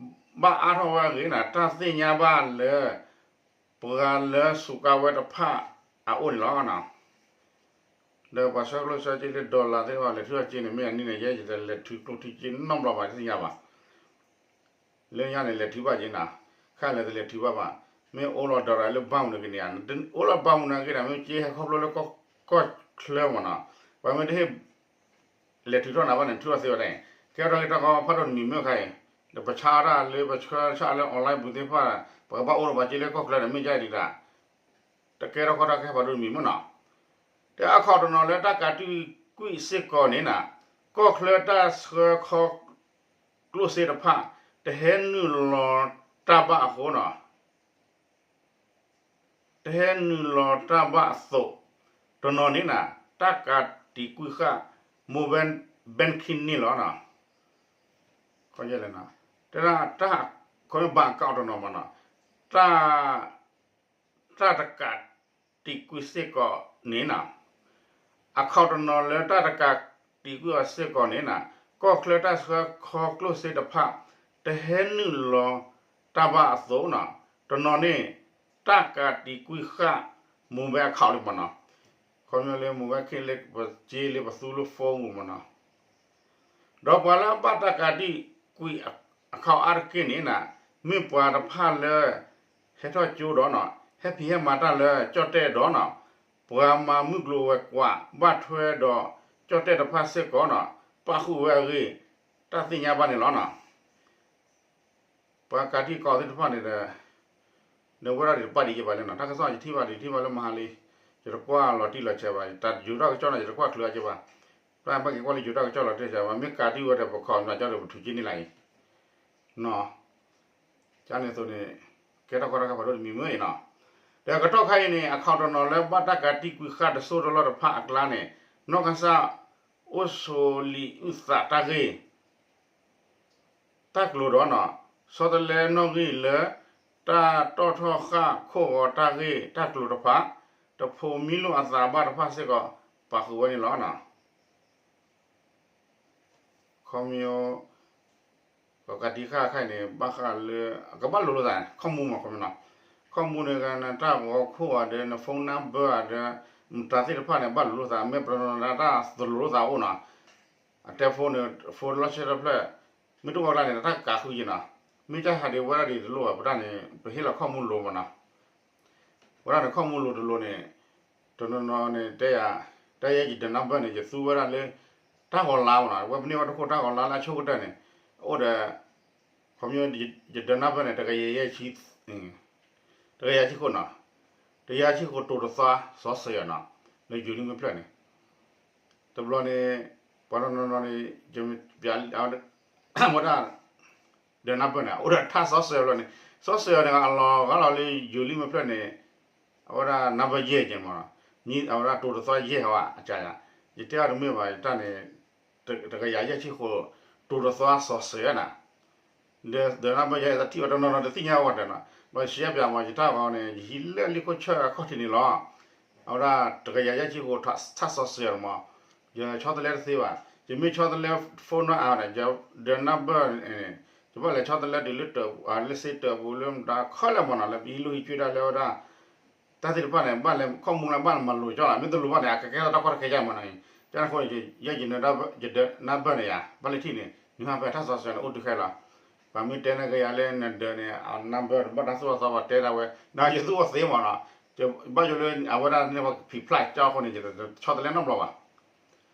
ဘၣ်အါထီၣ်ဝဲအဂ့ၢ်န့ၣ် တၢ်သ့ၣ်ညါဘၣ်လၢ ပှၤလၢစူးကါဝဲတဖၣ်အအိၣ်န့ၣ်လီၤ. ဒီးပှၤဆှၢကျိၣ်ဆှၢစ့လၢ dollar သ့ၣ်တဖၣ် လဲၤထုးထီၣ်စ့န့ၣ် မ့ၢ်အနံၤန့ၣ် ယဲယတလဲၤထုးကျိၣ်ထုးစ့နီတဘျီဘၣ် တသ့ၣ်ညါဘၣ်. လၢညါန့ၣ် လဲၤထုးဘၣ်က့ၤနၤ, ခဲအံၤလဲၤတလဲၤထုးဘၣ်ဘၣ်. မ့ၢ်အိၣ်လီၤ dollar လၢ bank န့ၣ်က့ၤန့ၣ်, အိၣ်လီၤ bank န့ၣ်က့ၤဒီး မ့ၢ်က့ၤဟဲခီဖျိလၢကီၢ်ချၢမ့ၢ်နီၤ, ပှၤမ့ၢ်တဟ့ၣ် လဲၤထုးထီၣ်နၤဘၣ်န့ၣ် ထုးထီၣ်သ့ဝဲဒၣ်အံၤ, ကဲထီၣ်က့ၤတၢ်ကီဖးဒိၣ်တမံၤမ့ၢ်ခါအံၤ, ဒီးပဆါတၢ်လၢပဆှၢဆၣ်လၢ online ပူၤသ့ၣ်တဖၣ်, ပကဘၣ်အိၣ်ဒီးပှၤက့လၢကီၢ်ချၢဒီး မ့ၢ်ကဲအံၤဒံးဒၣ် တကဲထီၣ်ကီၢ်တၢ်ခဲဖးဒိၣ်တမံၤမ့ၢ်နီၤ. ဒီးအခီၣ်တနီၤလၢတၢ်ကးတံာ်ကွံာ်စ့ၢ်ကီးန့ၣ်နၤ, ကီၢ်ချၢတၢ်ဆှၢခီကျိၣ်စ့တဖၣ် တဟဲနုာ်လီၤတၢ်ဘၣ်အဃိနီၤ, တဟဲနုာ်လီၤတၢ်ဘၣ်အသိး, တနီၤန့ၣ်နၤ, တၢ်ကးတံာ်ကွံာ်ဃာ် mobile banking န့ၣ်လီၤ. တဲဒၣ်တၢ် ခီဘၣ်ကီၢ်တနီၤမ့ၢ်နီၤ, တၢ် တၢ်တကးတံာ်ကွံာ်စ့ၢ်ကီးန့ၣ်နၤ, အခီၣ်တနီၤလၢတၢ်တကးတံာ်ကွံာ်အီၤစ့ၢ်ကီးန့ၣ်နၤ, ကီၢ်ချၢတၢ်ဆှၢခီကျိၣ်စ့တဖၣ် တဟဲနုာ်လီၤတၢ်ဘၣ်အသိးနီၤ, တနီၤန့ၣ် တၢ်ကးတံာ်ကွံာ်ဃာ် mobile account လံမ့ၢ်နီၤ. ခီပညီလၢ mobile ခဲလၢာ် ပစ့လၢပသူလၢ phone ပူၤမ့ၢ်နီၤ. ဒီးပှၤလၢအဘၣ်တၢ်ကးတံာ်ကွံာ်အခီၣ်အါတက့ၢ်န့ၣ် မ့ၢ်ပှၤတဖၣ်လၢ ဟဲထီၣ်ကၠိဒီးနီၤ ဟဲဖံးဟဲမၤတၢ်လၢကၠီၣ်တဲၣ်ဒီးနီၤ ပှၤမၤမုၢ်ကျိၤဝဲၤကွာ်ဘၣ်ထွဲဒီးကၠီၣ်တဲၣ်တဖၣ်စ့ၢ်ကီးနီၤ ပၣ်ဃုာ်ဝဲအဂ့ၢ် တၢ်သ့ၣ်ညါဘၣ်န့ၣ်လီၤနီၤ. ပှၤကးတံာ်ကီၢ်သ့ၣ်တဖၣ်န့ၣ်ဒီး နဝဲဒၣ်ဒံးတပာ်ဒံးက့ၤဘၣ်လၢနီၤ တၢ်ကစီၣ်ယထံၣ်ဘၣ်ဒံး ထံၣ်ဘၣ်လၢမဟါလံ ယတကွၢ်လီၤတံၢ်လီၤဆဲးဘၣ် တၢ်ယိၤတၢ်ကစီၣ်န့ၣ် ယတကွၢ်ချုးအက့ၤဘၣ် တၢ်ဘၣ်က့ၤကွၢ်လၢယိၤတၢ်ကစီၣ်လီၤတံၢ်ဆဲးဘၣ် မ့ၢ်ကးတံာ်ဝဲဒီး ပခီၣ်မၤကၠီဒီး ပထူးက့ၤန့ၢ်လၢအံၤ နီၤ ကန့ၣ်အသိးန့ၣ် ကဲထီၣ်ကီတၢ်ခါဖးဒိၣ်တမံၤမ့ၢ်အံၤနီၤ. ဒီးကတီၢ်ခါအံၤန့ၣ် အခီၣ်တနီၤလၢဘၣ်တၢ်ကးတံာ်ကွံာ်ဃာ်တစိၢ်တလီၢ်တဖၣ်အကျါန့ၣ် နီၢ်ကစၢ် အိၣ်ဆိးလံာ်အုၣ်သးတၢ်ဂ့ၢ် တၢ်ကျိၤဒီးနီၤ ဆီတလဲနီၣ်ဂံၢ်လၢ တၢ်တီၣ်ထီၣ်ဃာ်ခိၣ်ဂီၤတၢ်ဂ့ၢ်တၢ်ကျိၤတဖၣ် တဖိးမံလိာ်အသးဘၣ်တဖၣ်စ့ၢ်ကီး ပာ်ဃုာ်ဝဲန့ၣ်လီၤနီၤ. ခီမ့ၢ် ကကးတံာ်ဃာ်ခါအံၤန့ၣ် ဘၣ်ဃးလၢ ကဘၣ်လိၤလိာ်သး ခီၣ်မူမး ခီမ့ၢ်နီၤ ခီၣ်မူန့ၣ် နတၢ်ဂီၤခိၣ်ဧါဒီး န phone number ဧါဒီး မတၤသ့ၣ်တဖၣ်န့ၣ် ဘၣ်လိၤလိာ်သး မ့ၢ်ပတနီၤတၢ်သလိၤလိာ်သးအိၣ်နီၤ အတဲ phone န့ၣ် phone တလီၢ်ဆၢတဖျၢၣ် မ့ၢ်တအိၣ်အကျါန့ၣ် တၢ်ကးဃုက့ၤနီၤ မ့ၢ်တၢ်ဟးဒံးဝဲဒၣ်ဒ်တလိၣ်ဘၣ် ပတၢ်န့ၣ် ပဟ့ၣ်လီၤခီၣ်မူလိၤမးနီၤ ဝဲဒၣ်န့ၣ် ခီၣ်မူလိၤတလိၤန့ၣ် တနီၤနီၤန့ၣ် တဲယၤ တၢ်ယဲယ the number န့ၣ် ယသူဝဲဒၣ်လၢ တၢ်ဂီၤလါမးနီၤ ဝဲပန့ၢ်ဝဲတခိၣ်တၢ်ဂီၤလါလၢအဆိကတၢၢ်န့ၣ် အိၣ်ဒီး ခီပညီ ယ the number န့ၣ် တကယၤယဲၢ်ဆံ တကယၤဆံဃိးနီၤ တကယၤဆံဃိးတိၤတသွါစီၤစၢၤယၤနီၤ လၢယိၤလံမ့ၢ်ဖျၢၣ်န့ၣ် တဘျီန့ၣ် ပှၤတနီၤနီၤန့ၣ် ယမ့ၢ်ပျး ဝဲဒၣ် the number န့ၣ် အိၣ်ဒီးထၣ်စီၤစၢၤဘျီန့ၣ် စီၤစၢၤယၤန့ၣ် အလီၤဂာ်လီၤလၢယိၤလံမ့ၢ်ဖျၢၣ်န့ၣ် အဝဲဒၣ် number ယဲၢ်က့ၤမးနီၤ အဝဲဒၣ်တိၤတသွါယဲၢ်ဟီဧါ အကါယၤ ယတဲအီၤတမ့ၢ်ဘၣ် ယတၢ်န့ၣ် တကယၤယဲၢ်ဆံဃိး တိၤတသွါစီၤစၢၤယၤနီၤ ဒီး the number ယဲၢ် တထံၣ်ဝဲတနီၤနီၤ တသ့ၣ်ညါဝဲတနီၤ ဘၣ်ယရှဲပျးမး ယတၢ်ဂီၤန့ၣ် ယဟံးလၢလံာ်ခိၣ်ဆၢအခီၣ်ထံးန့ၣ်လီၤ အဝဲဒၣ်တကယၤယဲၢ်ဆံဃိး ထၣ်စီၤစၢၤယၤမး ယဆီတလဲတသ့ဘၣ် ယမ့ၢ်ဆီတလဲ phone နီၢ်အါဒီး the number န့ၣ် ယဘၣ်လဲၤဆီတလဲတုၤလၢ လၢစ့တၢးပူၤလၢမတၤခဲလၢာ်မးနီၤ လၢပဟံးလိၣ်ဟံးကွံာ်ဒၣ်လၢဝဲဒၣ် တၢ်သ့ၣ်တဖၣ်န့ၣ် ဘၣ်လဲၤခီၣ်မူလၢဘၣ်လဲၤမၤလိာ်ကၠီလီၤ မ့ၢ်တလိၣ်ဘၣ်န့ၣ် အကကဲထီၣ်တၢ်ကီတၢ်ခဲယါမးနီၤ ကန့ၣ်အဃိန့ၣ် ယဲယ the number န့ၣ်ယါ ဘၣ်လၢထံၣ်န့ၣ် နဟါဖဲထၣ်စီၤစၢၤန့ၣ် အိၣ်တုၤခဲလီၤ ပှၤမ့ၢ်တဲန့ၢ်က့ၤယၤလၢန the န့ၣ် အ number တဘၣ်တၢ်သူၣ်ထီၣ်သီဘၣ်တဲဒၣ်ဝဲ နယသူၣ်အီၤသ့မးနီၤ ဘၣ်ယိၣ်လၢအဝဲဒၣ်န့ၣ်ပှၤဖံးဖျါကၠီအဃိန့ၣ် ယဆီတလဲနီတဘျီဘၣ် ခီဖျိ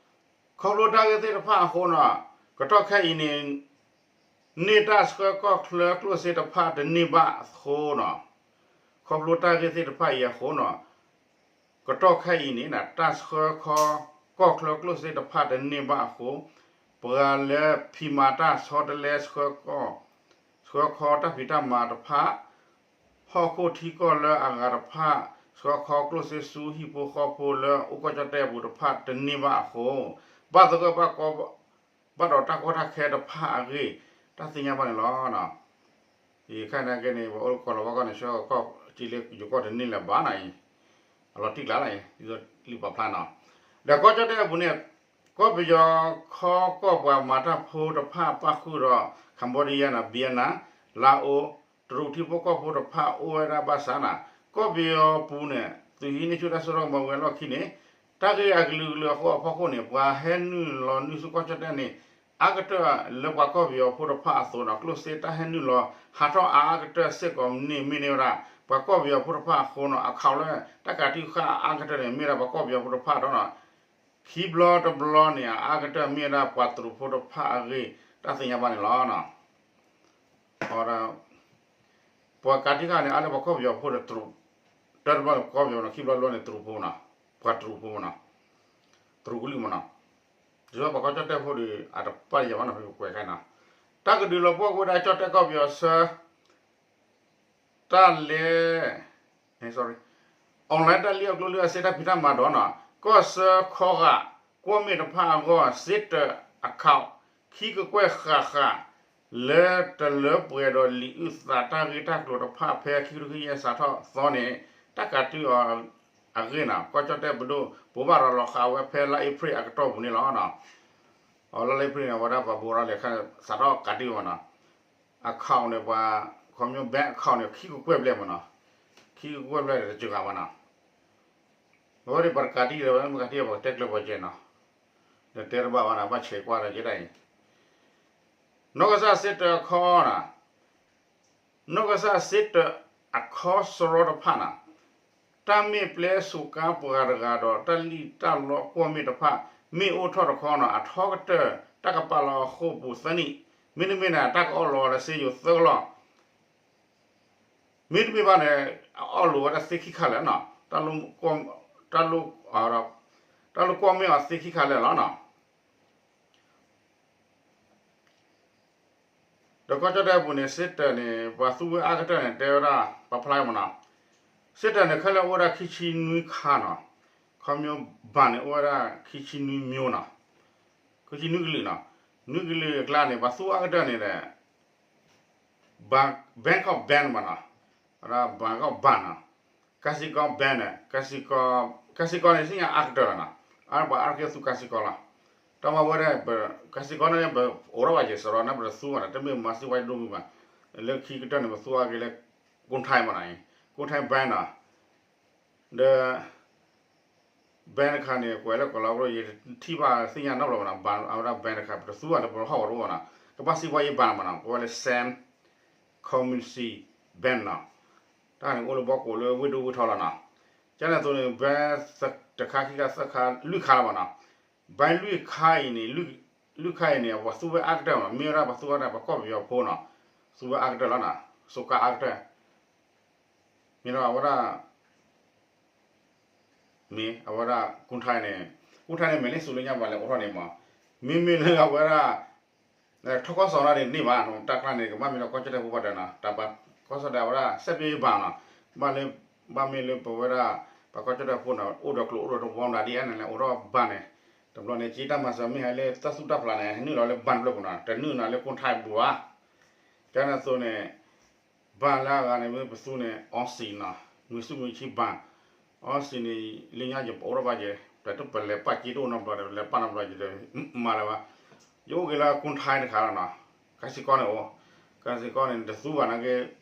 တၢ်ဂ့ၢ်သ့ၣ်တဖၣ်အဃိနီၤ ကတီၢ်ခဲအံၤန့ၣ် န့ၢ်တၢ်ဆှၢကီၢ်ချၢကျိၣ်စ့တဖၣ်တန့ၢ်ဘၣ်အဃိနီၤ ခီဖျိတၢ်ဂ့ၢ်သ့ၣ်တဖၣ်အံၤအဃိနီၤ ကတီၢ်ခဲအံၤန့ၣ် တၢ်ဆှၢခီကီၢ်ချၢကျိၣ်စ့တဖၣ်တန့ၢ်ဘၣ်အဃိ ပှၤလၢဖံးမၤတၢ်ဆီတလဲ ဆှၢခီတၢ်ဖံးတၢ်မၤတဖၣ် ဟီၣ်ခိၣ်ထံကီၢ်လၢအဂၤတဖၣ် ဆှၢခီကျိၣ်စ့ဆူဟံၣ်ဖိဃီဖိလၢအိၣ်ကီၢ်ကၠီၣ်တဲၣ်အပူၤတဖၣ်တန့ၢ်ဘၣ်အဃိ ဘၣ်သဂၢၢ်ဘၣ်ကီ ဘၣ်ဒီးတၢ်ကီတၢ်ခဲတဖၣ်အဂ့ၢ် တၢ်သ့ၣ်ညါဘၣ်န့ၣ်လီၤ. အံၤခဲအံၤန့ၣ်က့န့ၣ် ပှၤအိၣ်ကီၢ်လီၤဝဲကီၢ်န့ၣ် ဆှၢကီၢ်ကၠိလၢယိၤကီၢ်တန့ၢ်လၢၤဘၣ်နီၤအံၤ အလီၤတံၢ်ကျါလီၤအံၤ ဒ်သိးလံာ်ပာ်ဖျါနီၤ ဒီးကီၢ်ကၠီၣ်တဲၣ်အပူၤန့ၣ် ကီၢ်ပယီၤခီကီၢ်ပှၤမၤတၢ်ဖိတဖၣ်ပၣ်ဃုာ်ဒီး Cambodia နီၤ Vietnam လါအိ တရူးထံဖိကီၢ်ဖိတဖၣ်အိၣ်ဝဲဒၣ်ဘၣ်ဆၣ်နီၤ ကီၢ်ပယီၤပူၤန့ၣ် သုးဟံးန့ၢ်ဆူၣ်တၢ်စိတၢ်ကမီၤဝံၤအလီၢ်ခံန့ၣ် တၢ်ဂ့ၢ်အကလုာ်ကလုာ်အဃိအဖီခိၣ်န့ၣ် ပှၤဟဲနုာ်လီၤနုာ်ဆူကီၢ်ကၠီၣ်တဲၣ်န့ၣ် အါကတၢၢ်လၢပှၤကီၢ်ပယီၤဖိတဖၣ်အသိးနီၤ ကျိၣ်စ့တၢ်ဟဲနုာ်လီၤ ဟးထီၣ်အါအါကတၢၢ်စ့ၢ်ကီးန့ၣ် မ့ၢ်န့ၢ်ဝဲဒၣ် ပှၤကီၢ်ပယီၤဖိတဖၣ်အဃိနီၤ အခီၣ်လၢ တၢ်ကးတံာ်ဃာ်အါကတၢၢ်န့ၣ် မ့ၢ်ဒၣ်ပှၤကီၢ်ပယီၤဖိတဖၣ်ဒီးနီၤ ခံဘျီတဘျီန့ၣ် အါကတၢၢ်မ့ၢ်ဝဲဒၣ်ပှၤတရူးဖိတဖၣ်အဂ့ၢ် တၢ်သ့ၣ်ညါဘၣ်န့ၣ်လီၤ. အဝဲဒၣ် ပှၤကးတံာ်ဃာ်န့ၣ် အါလၢပှၤကီၢ်ပယီၤဖိဒီးတရူး တၢတဘျီန့ၣ် ကီၢ်ပယီၤန့ၣ် ခံဘျီတဘျီန့ၣ် တရူးဖိနီၤ ပှၤတရူးဖိမနီၤ တရူးကလုာ်မနီၤ ဒ်သိးပှၤကီၢ်ကၠီၣ်တဲၣ်ဖိဒီး အတပာ်ယၤဘၣ်နီၤ ဖဲပကွဲးခဲနီၤ တၢ်ကဒုးလီၤပှီၢ်ကွံာ်ဝဲဒၣ်ကၠီၣ်တဲၣ်ကီၢ်ပယီၤဆှၢ တၢ်လဲ online တၢ်လံၣ်အီၣ်ကျိၣ်လံၣ်အီၣ်စ့တၢ်ဖံးတၢ်မၤဒီးနီၤ ကီၢ်ဆၢခီဂာ် ကွီၢ်မ့ၢ်တဖၣ်အဂီၢ် စ့တၢးအခီၣ် ခံကကွဲၢ်ဃၣ်ဃၣ် လၢတလၢပှဲၤဒီးလံာ်အုၣ်သးတၢ်ဂ့ၢ်တၢ်ကျိၤတဖၣ်ဖဲခံကထိခံဆံယဲၢ်စးထီၣ်သီန့ၣ် တၢ်ကးတံာ်အီၤအဂ့ၢ်နီၤ ကီၢ်ကၠီၣ်တဲၣ်ပဒိၣ် ဘိးဘၣ်ရၤလီၤဃာ်ဝဲဖဲလါအ့ဖြ့ၣ်အကတီၢ်ပူၤန့ၣ်လီၤ. အလါအ့ဖြ့ၣ်န့ၣ် အဝဲဒၣ်ပှၤဘိးရၤလီၤခါ စးထီၣ်ကးတံာ်အီၤမနီၤ account န့ၣ် ပှၤ ခီဖျိ bank account န့ၣ် ခံကကွဲၢ်ဘျဲၣ်မနီၤ ခံကကွဲၢ်ဘျဲၣ်တစှၤဘၣ်နီၤ အဝဲန့ၣ်ပှၤတကးဒံးဒီး ပကးဒံးဒီး ပကတဲကျၢၤပှၤကဲနီၤ, ဒီးတဲတဘၣ်ဘၣ်နီၤ ဘၣ်ဆဲးကွၢ်ဒီးကဲဒၣ်အံၤ, နီၢ်ကစၢ်စ့တၢးအခီနီၤ, နီၢ်ကစၢ်စ့တၢးအခီစရီတဖၣ်နီၤ, တၢ်မ့ၢ်ပျဲစိကါပှၤတဂၤဒီး တၢ်လံၣ်တၢ်လီကွီၢ်မ့ၢ်တဖၣ် မ့ၢ်အိၣ်ထီၣ်တခီနီၤ အထီကတၢၢ် တၢ်ကပာ်လီၤအဃိာ်ပူၤသၢနံၣ်, မ့တမ့ၢ်န့ၣ် တၢ်ကအီၣ်လိးဝဲဒၣ်စ့ယိၤသၢကလီၢ် မ့တမ့ၢ်ဘၣ်န့ၣ် အအီၣ်လိးဝဲဒၣ်သ့ခံခါလၢာ်နီၤ, တၢ်လိၣ်ကွီၢ်မ့ၢ်အီၤသ့ခံခါလၢာ်လီၤနီၤ. ဒီးကီၢ်ကၠီၣ်တဲၣ်အပူၤန့ၣ် စ့တၢးန့ၣ် ပှၤသူဝဲအါကတၢၢ်န့ၣ် တဲဝဲဒၣ် ပှၤဖျါမနီၤ, စ့တၢးန့ၣ် ခဲလၢာ်အိၣ်ဝဲဒၣ်ခံဆံနွံခါနီၤ, ခီဖျိဘၣ်န့ၣ်အိၣ်ဝဲဒၣ်ခံဆံနွံမျိုးနီၤ, ခံဆံနွံကလုာ်နီၤ, နွံကလုာ်အကျါန့ၣ် ပှၤသူဝဲအါကတၢၢ်န့ၣ်ဒီး Bangkok band မနီၤ, ဝဲဒၣ် Bangkok band နီၤ, ကစံကီ band န့ၣ် ကစံကီန့ၣ် သ့ၣ်ညါအါကတၢၢ်လီၤနီၤ, အါပှၤအါကတၢၢ်သူကစံကီလီၤ, တၢ်မၤဝဲဒၣ် ကစံကီန့ၣ် ပအိးထီၣ်ဘၣ်ယဲၢ်စရီန့ၣ် ပတသူဘၣ်နီၤ, တမ့ၢ်မၤစံးဝဲဒိၣ်မုၢ်ဘၣ်, လၢခံကတၢၢ်န့ၣ် ပသူအါက့ၤလၢ ကၠိၣ်ထၢၣ်မနီၤ, ကၠိၣ်ထၢၣ် band နီၤ, ဒီး band တခါန့ၣ် ကွဲးလၢကီၢ်လီၤ ယထံၣ်ဘၣ်သ့ၣ်ညါနီတဘျီဘၣ်နီၤ, အဝဲဒၣ် band တခါ ပတသူဘၣ်လၢပဟီၣ်ကဝီၤတအိၣ်ဘၣ်နီၤ, ကဘၣ်စံးဝဲယဲၢ် band မနီၤ, ကဝဲလၢ Sam Community Band နီၤ, တၢ်န့ၣ်အိၣ်လၢဘီကိးလၢဝ့ၢ်ဒိၣ်ဝ့ၢ်ထီလီၤနီၤ, ကန့ၣ်အသိးန့ၣ် band တခါခံခါသၢခါလွံၢ်ခါလီၤမနီၤ, band လွံၢ်ခါအံၤန့ၣ် လွံၢ်ခါအံၤန့ၣ် ပှၤသူဝဲအါကတၢၢ်မနီၤ, မ့ၢ်ဝဲဒၣ်ပှၤသူဝဲဒၣ်ပှၤကီၢ်ပယီၤဖိနီၤ, သူဝဲအါကတၢၢ်လီၤနီၤ, စိကါအါကတၢၢ် မ့ၢ်ဒီးအဝဲဒၣ် မ့ၢ်အဝဲဒၣ် ကၠိၣ်ထၢၣ်န့ၣ်, ကၠိၣ်ထၢၣ်န့ၣ် မ့ၢ်လၢစူးလၢညါဘၣ်လဲၣ်အိးထီၣ်န့ၣ်မး, မ့မ့ၢ်လၢအဝဲဒၣ် ထီၣ်ကီၢ်စီၤနီၤန့ၣ်န့ၢ်ဘၣ်, တၢ်ကျါန့ၣ် ကဘၣ်မ့ၢ်ဒီးကီၢ်ကၠီၣ်တဲၣ်ဖိဘၣ်ဒီးနီၤ, တၢ်ဘၣ်ကီၢ်စီၤဒၣ်ဝဲဒၣ် စဲးပ့ဘၣ်နီၤ, ဘၣ်လၢ ဘၣ်မ့ၢ်လၢပဝဲဒၣ် ပှၤကီၢ်ကၠီၣ်တဲၣ်ဖိန့ၣ် အိၣ်ဒီးကျိၤအိၣ်ဒီးတဝီမတၤဒ်အံၤန့ၣ်လဲၣ် အိးထီၣ်ဘၣ်န့ၣ်, တဘျီန့ၣ် က့တၢ်မၤစၢၤမ့ၢ်ဟဲလၢတၢ်သူၣ်တၢ်ဖျးန့ၣ် ဟဲနုာ်လီၤလၢဘၣ်တဖျၢၣ်ပူၤနီၤ, တနုာ်နီၤလၢကၠိၣ်ထၢၣ်ပူၤဘၣ်, ကန့ၣ်အသိးန့ၣ် ဘၣ်လၢအဂၤန့ၣ် မ့ၢ်ပသူန့ၣ် အီစံၤနီၤ, နွံဆံမုၢ်ဆံဘၣ်, အီစံၤန့ၣ် လၢညါယပအိးထီၣ်ဘၣ်က့ၤ, တၢ်တပလဲၤပာ်က့ၤတအိၣ်နီတဘျီဒီး လဲၤပာ်နီတဘျီဒီး မၤလၢၤဘၣ်, ယအိၣ်က့ၤလၢကၠိၣ်ထၢၣ်တခါလီၤနီၤ, ကစံကီန့ၣ်အိၣ်, ကစံကီန့ၣ် တသူဘၣ်နာ်က့,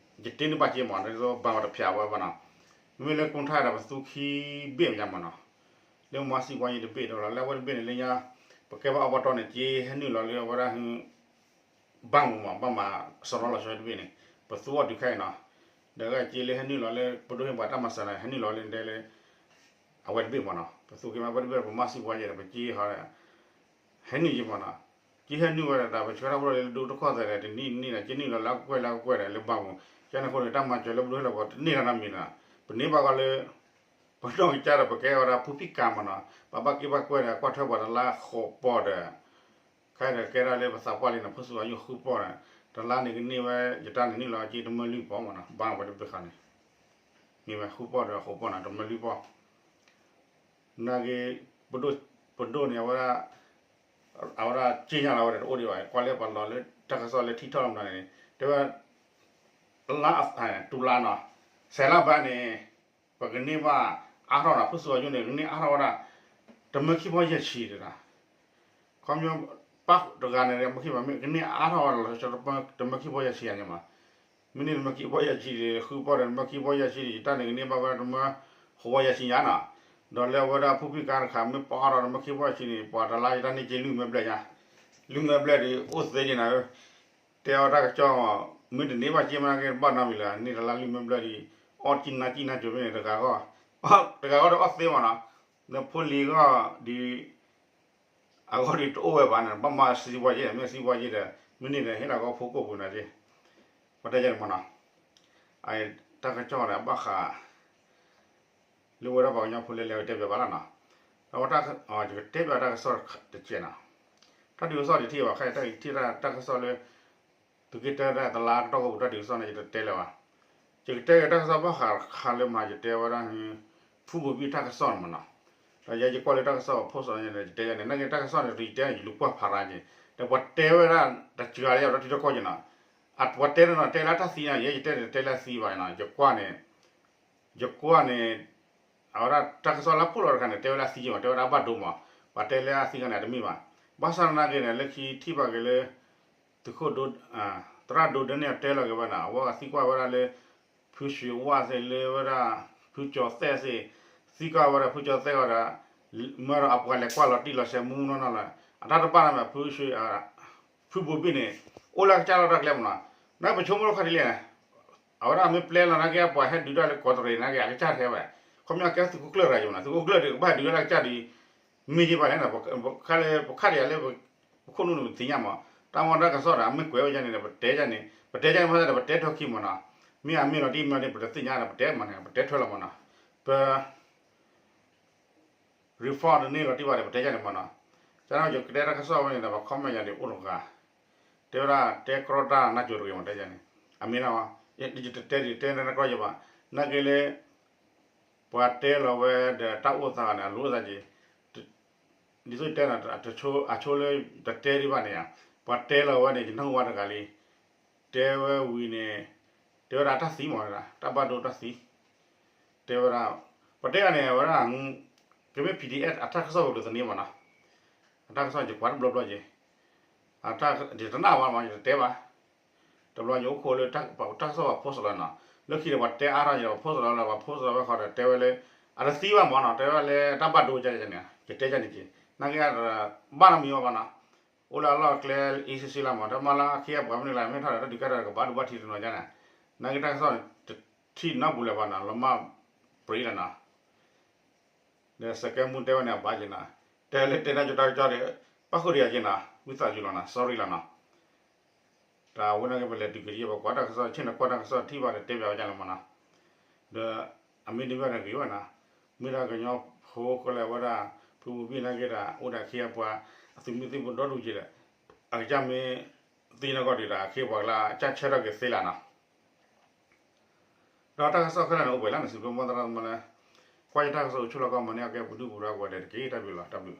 ယတ့န့ၢ်ဘၣ်က့ၤမး ဒ်သိးဘၣ်ဝဲတဖျးဝဲဘၣ်နီၤ, မ့မ့ၢ်လၢကၠိၣ်ထၢၣ်ဒီးပသူခံဘ့ၣ်မးနီၤ, လၢမၤစံးဝဲယတဘ့ၣ်ဒီးလီၤ လၢအဝဲတဘ့ၣ်န့ၣ် လၢညါ ပကဲဘၣ်အီၣ်ဘၣ်တီၢ်န့ၣ် က့ဟဲနုာ်လီၤလၢအဝဲဒၣ် ဘၣ်မူမး ဘၣ်မၤစရီလီၤဆီတဘ့ၣ်န့ၣ် ပသူအီၤတုၤခဲအံၤနီၤ, ဒီးက့လၢဟဲနုာ်လီၤလၢ ပဒိၣ်ဟ့ၣ်ပှၤတၢ်မၤစၢၤန့ၣ် ဟဲနုာ်လီၤလၢဒဲလၢ အဝဲတဘ့ၣ်မးနီၤ, ပသူက့ၤမး အဝဲတဘ့ၣ် ပမၤစံးပှၤယဲၢ်ဒီး ပက့ဟီ ဟဲနုာ်ယံၤမးနီၤ, က့ဟဲနုာ်ဝဲဒၣ် ပဆှၢတၢ်ဖိလၢဒိတခီၣ်သဲးဒီး တနံၣ်နံၣ်ဒီး က့နုာ်လီၤလၢအကကွဲၢ်လၢအကကွဲၢ်ဒီး လၢဘၣ်မူ, ကန့ၣ်အဃိန့ၣ် တၢ်မၤစၢၤလၢပဒိၣ်ဟ့ၣ်လီၤပှၤတန့ၢ်တၢ်နီတမံၤနီၤ, ပန့ၢ်ဘၣ်ကီးလၢ ပနီၢ်ကစၢ်ဒီး ပကဲဝဲဒၣ်ဖူဖံးကၤမးနီၤ, ပဘၣ်က့ဘၣ်ကွဲၢ်ဒီး ကွၢ်ထွဲပှၤတလါဃိးပီၢ်ဒီး ခဲအံၤဒီးကဲဒၣ်လၢပသးပှၢ်လံနီၤ, ဖိဆူအယိၣ်ဃုပီၢ်န့ၣ်, တလါန့ၣ်ကန့ၢ်ဝဲ ယတၢ်န့ၣ်နုာ်လီၤက့တမၢလွံၢ်ပီၢ်မးနီၤ, ဘၣ်ဝဲတဘ့ၣ်ဃီန့ၣ်, မ့ၢ်ဝဲဃုပီၢ်ဒီးဃိးပီၢ်နီၤ တမၢလွံၢ်ပီၢ်, နာ်က့ ပဒိၣ်န့ၣ် အဝဲဒၣ် အဝဲဒၣ်က့ညါလီၤဝဲဒီးတအိၣ်ဒံးဘၣ်, ကွၢ်လၢပှၤလီၤလၢတၢ်ကစီၣ်လၢထံထီၣ်လီၤမးန့ၣ် တဲဝဲ လါ တူၤလါနီၤ, စဲးလါဘၣ်န့ၣ် ပကန့ၢ်ဘၣ်အါထီၣ်နီၤ, ဖိဆူအယိၣ်န့ၣ် ကန့ၢ်အါထီၣ်ဝဲဒၣ် တမၢခံပီၢ်ယဲၢ်ဆံတဒၣ်, ခီဖျိ ပၢ်တဂၤန့ၣ် မၢခံဘၣ် မ့ၢ်ကန့ၢ်အါထီၣ်ဝဲဒၣ်လီၤဆီ တမၢခံပီၢ်ယဲၢ်ဆံယၤန့ၣ်မး, မ့ၢ်န့ၢ်တမၢခံပီၢ်ယဲၢ်ဆံဒီး ဃုပီၢ်ဒီး တမၢခံပီၢ်ယဲၢ်ဆံန့ၣ် ယတၢ်န့ၣ်ကန့ၢ်ဘၣ်ဝဲဒၣ်တမၢဃိးပီၢ်ယဲၢ်ဆံညါနီၤ, ဒီးလၢအဝဲဒၣ်ဖူဖံးကၤတခါ မ့ၢ်ပီၢ်အါထီၣ်တမၢခံပီၢ်ယဲၢ်ဆံန့ၣ် ပှၤတလါယတၢ်န့ၣ်က့လွံၢ်မၢဘျဲၣ်ညါ, လွံၢ်မၢဘျဲၣ်ဒီး အိၣ်သ့က့ၤနၤဧၢ, တဲအီၤတၢ်ကစီၣ်မး, မ့ၢ်တန့ၢ်ဘၣ်က့မးက့ဘၣ်နီတမံၤလၢၤ, န့ၢ်တလါလွံၢ်မၢဘျဲၣ်ဒီး အီၣ်ကံနါကံနါကၠိၤမ့ၢ်န့ၣ် တဂၤဂီၢ်, တဂၤဂီၢ်ဒီးအီၣ်သ့မးနီၤ, နဖိလံၤဂီၢ်ဒီး အဂီၢ်ဒီးတအိၣ်ဝဲဘၣ်န့ၣ် ဘၣ်မၤစံးပှၤယဲၢ် မ့ၢ်စံးပှၤယဲၢ်ဒီး မ့ၢ်န့ၣ်ဒီး ဟ့ၣ်လီၤကီၢ်ဖိကိၣ်ပူၤန့ၣ်က့, ပတဲယဲၢ်န့ၣ်မးနီၤ, အတၢ်ကစီၣ်န့ၣ် အဘၣ်ဃး လၢဝဲဒၣ်ပှၤကညီဖိလၢလဲၤကတဲပၠးဘၣ်လီၤနီၤ, ဒီးဝဲ ယကတဲပၠးတၢ်ကစီၣ်တကဲးနီၤ, တၢ်ဒုးကစီၣ်ဒံးထံၣ်ဘၣ် ခဲအံၤတၢ်ထံၣ်တၢ်ကစီၣ်လၢ သုးက့တၢတၢ်တလါကတီၢ်ကပူၤတၢ်ဒုးကစီၣ်န့ၣ် ယတတဲလၢၤဘၣ်, ယကတဲက့ၤတၢ်ကစီၣ်ဘၣ်ဃးတခါလၢမး ယတဲဝဲဒၣ် ဖူဘိဘံၣ်တၢ်ကစီၣ်န့ၣ်မးနီၤ, ဒီးယဲယကွၢ်လၢတၢ်ကစီၣ် post န့ၣ် ယတဲန့ၣ် နာ်က့တၢ်ကစီၣ်န့ၣ် ယတဲယလူၤကွၢ်ဖးရါက့ၤ, ဒီးပှၤတဲဝဲဒၣ်တစှၤလၢယၤဒီးထံတကီၢ်က့ၤနီၤ, ပှၤတဲန့ၣ်နီၤ တဲလၢတၢ်သံန့ၣ် ယဲယတဲန့ၣ် တဲလၢအသံဘၣ်နီၤ, ယကွၢ်န့ၣ် ယကွၢ်န့ၣ် အဝဲဒၣ်တၢ်ကစီၣ်လၢဖှိၣ်လီၤတခါန့ၣ် တဲဝဲဒၣ်အသံက့ၤမး တဲဝဲဒၣ်အဘၣ်ဒိမး, ပှၤတဲလၢအသံခါန့ၣ် အတမ့ၢ်ဘၣ်, ဘၣ်ဆၣ်နာ်က့န့ၣ် လၢခံထံၣ်ဘၣ်က့ၤလၢ သုးခိၣ်ဒိ သရၣ်ဒိဒဲန့ၣ်တဲလီၤက့ၤဝဲနီၤ, အဝဲသံကွၢ်ဝဲဒၣ်လၢ ဖုစှ့ၤဝၣ်သ့ၣ် လၢဝဲဒၣ် ဖုကၠီၤသဲၣ်သ့ၣ်, သံကွၢ်ဝဲဒၣ်ဖုကၠီသဲဂီၤဒီး မၢဒီးအပှၤလဲၤကွၢ်လီၤတံၢ်လီၤဆဲးမူနီၢ်နီၢ်လီၤ. အတၢ်တဘၣ်နီတမံၤ ဖုဘိဘံၣ်န့ၣ် အိၣ်လၢအကစၢ်လီၢ်တၢ်ကျဲမ့ၢ်နီၤ. နကပဆိကမိၣ်ထီၣ်ခါဒ်လဲၣ်န့ၣ် အဝဲဒၣ်မ့ၢ်ပျဲလီၤနာ်က့ အပှၤဟဲဒုးတၢ်လၢကီးတရံးနာ်က့ အကစၢ်တဟဲဘၣ်. ခီပညီကဲသုးခိၣ်ကျၢၢ်တဂၤယမ့ၢ်နီၤ, သုးခိၣ်ကျၢၢ်ဒီးကဘၣ်ဒုးတၢ်လၢအကစၢ်ဒီး မ့ၢ်ယဘၣ်လဲၣ်န့ၣ် ပခါလၢပခါဒံးဧါလၢ ပခိၣ်နူာ်န့ၣ် ပသ့ၣ်ညါမး, တၢ်မ့ၢ်တၢ်ကစီၣ်ဒီး အမ့ၢ်ကွဲးဝဲဒ်န့ၣ်ဒီး ပတဲဒ်န့ၣ် ပတဲဒ်န့ၣ်မ့ၢ်ဒီး ပတဲထွဲခံမ့ၢ်နီၤ. မ့ၢ်အမ့ၢ်လီၤတံၢ်မ့ၢ်လီၤတံၢ် ပတသ့ၣ်ညါဒီး ပတဲမ့ၢ်န့ၣ် ပတဲထွဲလီၤမ့ၢ်နီၤ. ပ reform တန့ၢ်လီၤတံၢ်ဘၣ်ဒီး ပတဲဒ်န့ၣ်မ့ၢ်နီၤ. ကန့ၣ်ယကတဲတၢ်ကစီၣ်ဝဲန့ၣ်ဒီး ပ comment ယၤဒံးအိၣ်တဂၤ တဲဝဲဒၣ်တဲကြီတၢ်နါစိၤတဂ့ၤမ့ၢ်တဲဒ်န့ၣ် အမ့ၢ်ဒၣ် ယတတဲဒ်တဲနါကြီယဘၣ် နာ်က့လၢ ပှၤတဲလီၤဝဲဒီးတၢ်အိၣ်သးဂၤန့ၣ် အလိၣ်သးက့ၤ ဒ်သိးယတဲန့ၣ် အဆိလၢတတဲဒံးဘၣ်န့ၣ်ဧါ, ပှၤတဲလီၤဝဲန့ၣ် ယနၢ်ဟူဝဲတဂၤလံ, တဲဝဲဝံၤန့ၣ် တဲဝဲဒၣ်တၢ်သံမ့ၢ်ဒၣ် တၢ်ဘၣ်ဒိတၢ်သံ, တဲဝဲဒၣ် ပှၤတဲအန့ၣ် အဝဲဒၣ် ကမ့ၢ် PDF အတၢ်ကစီၣ်ပဒိးသန့မ့ၢ်နီၤ, အတၢ်ကစီၣ်ယကွၢ်တဘျီဘျီက့ၤ, ယတနၢ်ဘၣ်မ့ၢ် ယတတဲဘၣ်, တဘျီယအိၣ်ခိးလၢ တၢ်ကစီၣ်ပှၤ post လီၤနီၤ, လၢခံဒီးပှၤတဲအါထီၣ်ယၤ ပှၤ post လီၤလၢပှၤ post လီၤဝဲဃီဒီး တဲဝဲလၢ အတသံဘၣ်မ့ၢ်နီၤ, တဲဝဲလၢတၢ်ဘၣ်ဒိကန့ၣ် ယတဲကန့ၣ်က့ၤ, နာ်က့ ဘၣ်နီတမံၤဘၣ်ဘၣ်နီၤ, အိၣ်လၢအလီၢ်ကျဲ အ့စ့စ့လီၤမ့ၢ် တမ့ၢ်လၢအခ့အပှၤမနုၤလၢ် မ့ၢ်ထီၣ်ဒီးတၢ်ဒုးကဲထီၣ်ဒီးကဘၣ်ဒိဘၣ်ထံးတနီၤကန့ၣ်, နာ်က့တၢ်ကစီၣ်န့ၣ် တထံၣ်နီတပူၤလၢၤဘၣ်နီၤ, လီၤမၢ်ပြံလီၤနီၤ ဒီးစကဲမူတဲဝဲန့ၣ် အဘၣ်က့ၤနီၤ, တဲလၢတဲတၢ်ကၠီတၢ်ကၠီဒီး ပၣ်ဃုာ်ဒီးယၤက့ၤနီၤ, ဝံသးစူၤလီၤနီၤ, sorry လီၤနီၤ, တၢ်ဝဲန့ၣ်က့ၤ ပလဲၤတုၤက့ၤ ပကွၢ်တၢ်ကစီၣ် ဆ့ၣ်နီၤကွၢ်တၢ်ကစီၣ်ထံၣ်ဘၣ်ဒီးတဲပၠးဝဲဒ်န့ၣ်မ့ၢ်နီၤ, ဒီးအမ့ၢ်ဒ်ဘၣ်ဒီးဂ့ၤဝဲနီၤ, မ့ၢ်ဒၣ်ကညီဖိကလဲၤဝဲဒၣ် ဖုမူဘံၣ်နာ်က့ဒီး အိၣ်ဒီးအခ့အပှၤ အသုးမုၢ်သံၣ်ဘိဒီဒူၣ်က့ၤဒီး အကစၢ်မ့ၢ်သံနီၢ်ကီၢ်ဒံးဒီး အခ့အပှၤကလၢ် ကစၢ်ဆၢထၢၣ်က့ၤသ့လီၤနီၤ ဒီးတၢ်ကစီၣ်ခဲလၢာ်န့ၣ် အိၣ်ပှဲၤလၢနစံးဘျုးမီၢ်သရၣ်သမါလၢ ကွၢ်ယတၢ်ကစီၣ်အိၣ်ဆူၣ်လီၤကီၢ်မၤန့ၢ်အကဲပဒုၣ်ပဒါကွၢ်ဒဲးတက့ၢ်. တၢ်ဘျုးလီၤ, တၢ်ဘျုး